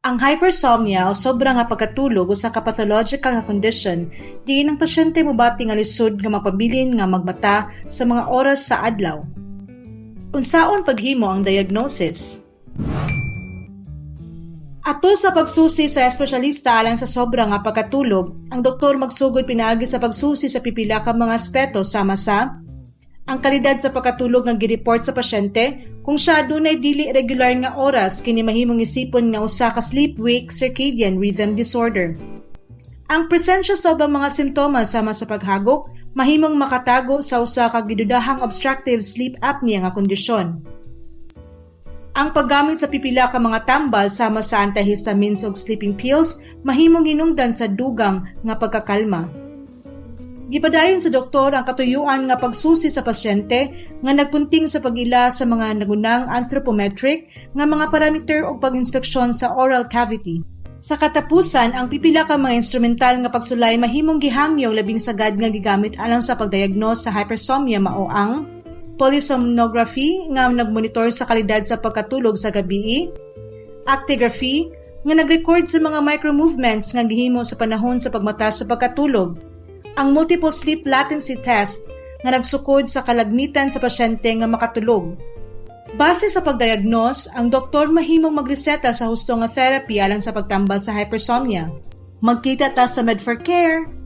Ang hypersomnia o sobra nga pagkatulog usa ka pathological nga kondisyon diin ang pasyente mobati nga lisod nga mapabilin nga magmata sa mga oras sa adlaw. Unsaon paghimo ang diagnosis? Atol sa pagsusi sa espesyalista alang sa sobra nga pagkatulog, ang doktor magsugod pinaagi sa pagsusi sa pipila ka mga aspeto sama sa ang kalidad sa pagkatulog nga gireport sa pasyente. Kung siya adunay dili regular nga oras, kini mahimong isipon nga usa ka sleep-wake circadian rhythm disorder. Ang presensya sa ubang mga simptomas sama sa paghagok mahimong makatago sa usa ka gidudahang obstructive sleep apnea nga kondisyon. Ang paggamit sa pipila ka mga tambal sama sa antihistamines ug sleeping pills mahimong hinungdan sa dugang nga pagkakalma. Gipadayon sa doktor ang katuyuan nga pagsusi sa pasyente nga nagpunting sa pag-ila sa mga nagunang anthropometric nga mga parameter ug pag-inspeksyon sa oral cavity. Sa katapusan, ang pipila ka mga instrumental nga pagsulay mahimong gihangyo. Labing sagad nga gigamit alang sa pagdiagnose sa hypersomnia mao ang polysomnography nga nagmonitor sa kalidad sa pagkatulog sa gabii, actigraphy nga nagrecord sa mga micromovements nga gihimo sa panahon sa pagmata sa pagkatulog, ang multiple sleep latency test nga nagsukod sa kalagmitan sa pasyente nga makatulog. Base sa pagdiagnose, ang doktor mahimong magreseta sa husto nga therapy alang sa pagtambal sa hypersomnia. Magkita ta sa Med4Care!